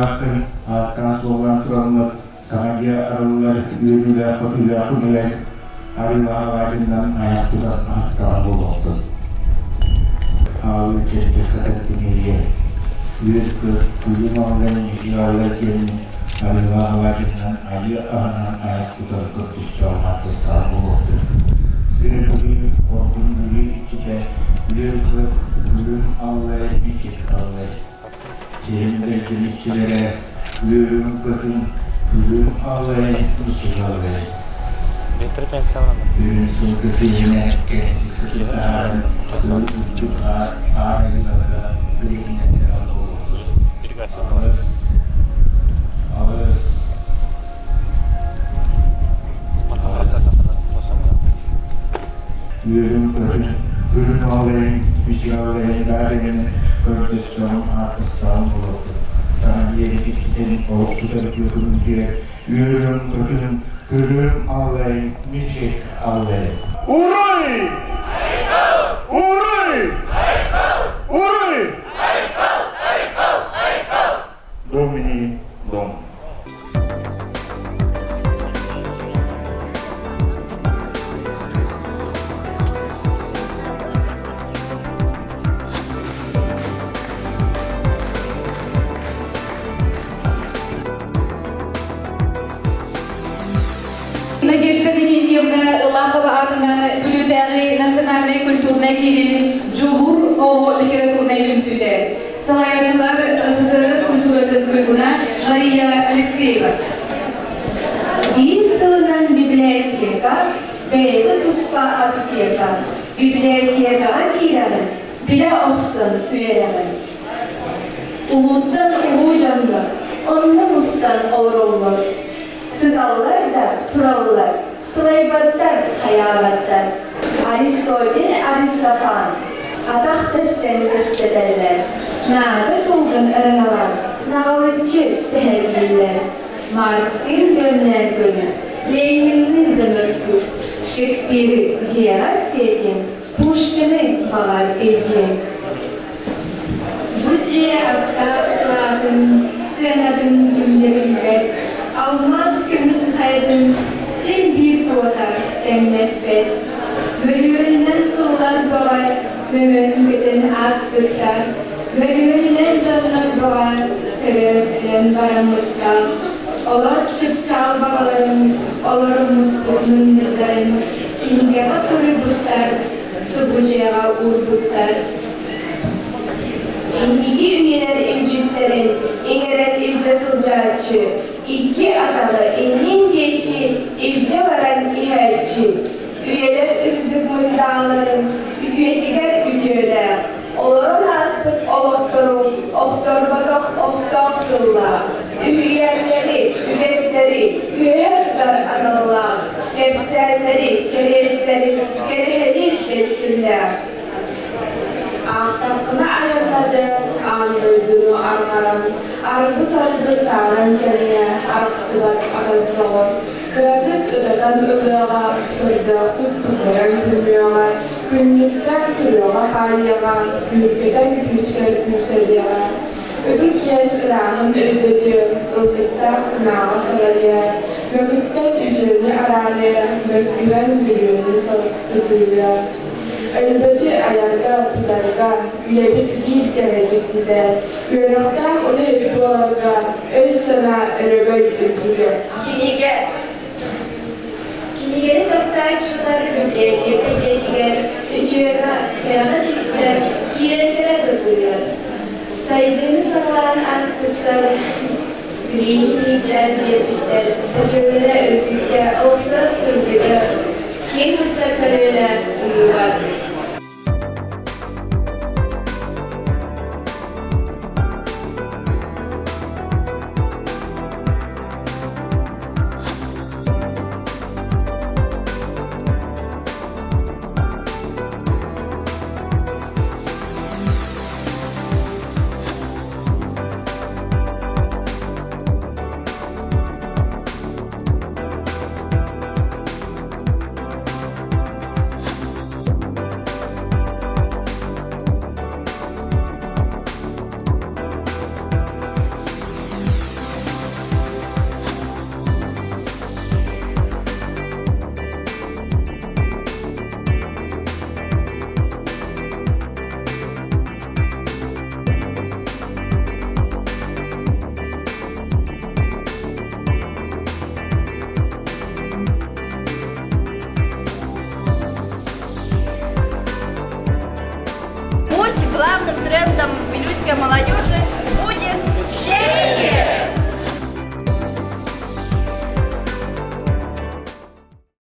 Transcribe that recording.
дойдулаахтарын ааттаан-суоллаан тураммыт саҥа дьиэ арыллар үөрүүлээх-көтүүлээх күнүгэр арыылаах алаадьыннан айах тутан аһаттаҕа буолуохтун. Аалыы чэрчи хатар тимириэ, үөр-көр, күлүм аллай, ньүдьү аллай диэн арыылаах алаадьыннан айыы аһынан айах тутан көрдөстөҕүн ааттастаҕа буолуохтун. Сыа Бүлүү, Оргун Бүлүү иччитэ, үөр-көр, күлүм аллай, мичик аллай. Сирин дойдун иччилэрэ, үөрүҥ-көтүҥ, күлүм аллай, мичик аллай. Үрүҥ сылгы сиһинэ кэнсик сытытаарын тыл үрдүк аар айылалара билиһиннэрэ буолуохтун. Алыс, алыс, Үөрүм-көтүм, үрүҥ аллайын, үчүгэй аллайын даа-дэгэн көрдөстөҕүм, ааттастаҕым буолуохтун. Саҥа дьиэни киччитэн олох тутар үтүө күнүмтүгэр үөрүм-көтүм, күлүм аллайын, мичик аллайын. Уруй! Уруй! Уруй! Домини дом. Надежда Викентьевна Ылахова аатынан Бүлүүтээҕи национальнай культурнай киинин Дьулуур оҕо литературнай түмсүүтэ. Салайааччылар СССР культуратын туйгуна Мария Алексеева. Биир тылынан библиотека бэйэтэ туспа аптека. Библиотекаҕа киирэҕин, билэ охсон үөрэҕин. Улууттан улуу дьоннор онно мустан олороллор. Сыталлар да тураллар, сылайбаттар, хайаабаттар. Аристотель Аристофан атах тэпсэн кэпсэтэллэр, наада суолгун ырыҥалаан наҕылыччы сэһэргииллэр. Маркстыын бүөмнээн көрүс, Ленинныын да мөккүс, Шекспири дьиэҕэр сиэтиэн, Пушкины баҕар илдьиэҥ. Бу дьиэ аптаах кылаатын, сыанатын ким да билбэт, алмаас көмүс хайатын син биир куотар, тэҥнэспэт. Мөлүйүөнүнэн сыллар баҕар мөҥөн көтөн ааспыттар, мөлүйүөнүнэн дьоннор баҕар төрөөн бараммыттар. Олор чыпчаал баҕаларын, олор муспут мындырдарын кинигэҕэ суруйбуттар, субу дьиэҕэ уурбуттар. Инники үйэлэр илдьиттэрин иҥэрэн илдьэ сылдьааччы, икки атаҕы иннин диэки илдьэ баран иһээччи, үйэлэр үрдүк мындааларын үтүөтүгэр үтүөлээх, олорон ааспыт олохтору охторботох охтоох тыллаах, үһүйээннэри, үгэстэри үөһэ тутар аналлаах, кэпсээннэри, кэриэстэри кэрэһэлиир кэскиллээх. Аахтаххына айаннады, аан дойдуну арҕаран, аргы-саргы сааран кэмҥэ арахсыбат атас доҕор, кыратык ытатан ылыаҕа, көрдөөхтүк күллэрэн күлүөҕэ, күннүктээн күрүөҕэ хаайыаҕа, күүркэтэн күүскэр күүсэлиэҕэ. Ытык иэс ырааһын өйдөтүө, ыллыктаах санааҕа салайыа, мөкүттэн үтүөнү араарыа, мөккүһэн бүрүөнү сытыырыа. Өлбөтү айарга, тутарга үйэбит биир кэрэ дьиктитэ, үөрэхтээх үлэһит буоларга өй-санаа өрөгөй үрдүгэ. Кинигэ. Кинигэни таптааччылар библиотека дьиэтигэр үтүөҕэ, кэрэҕэ тиксэр, киирэллэрэ тутуйар. Сайдыыны саҕалаан ааспыттар, билиини биирдээн биэрбиттэр, үтүөлэрэ үрдүккэ, олохторо сырдыгы, киэн туттар көлүөнэ умнубат.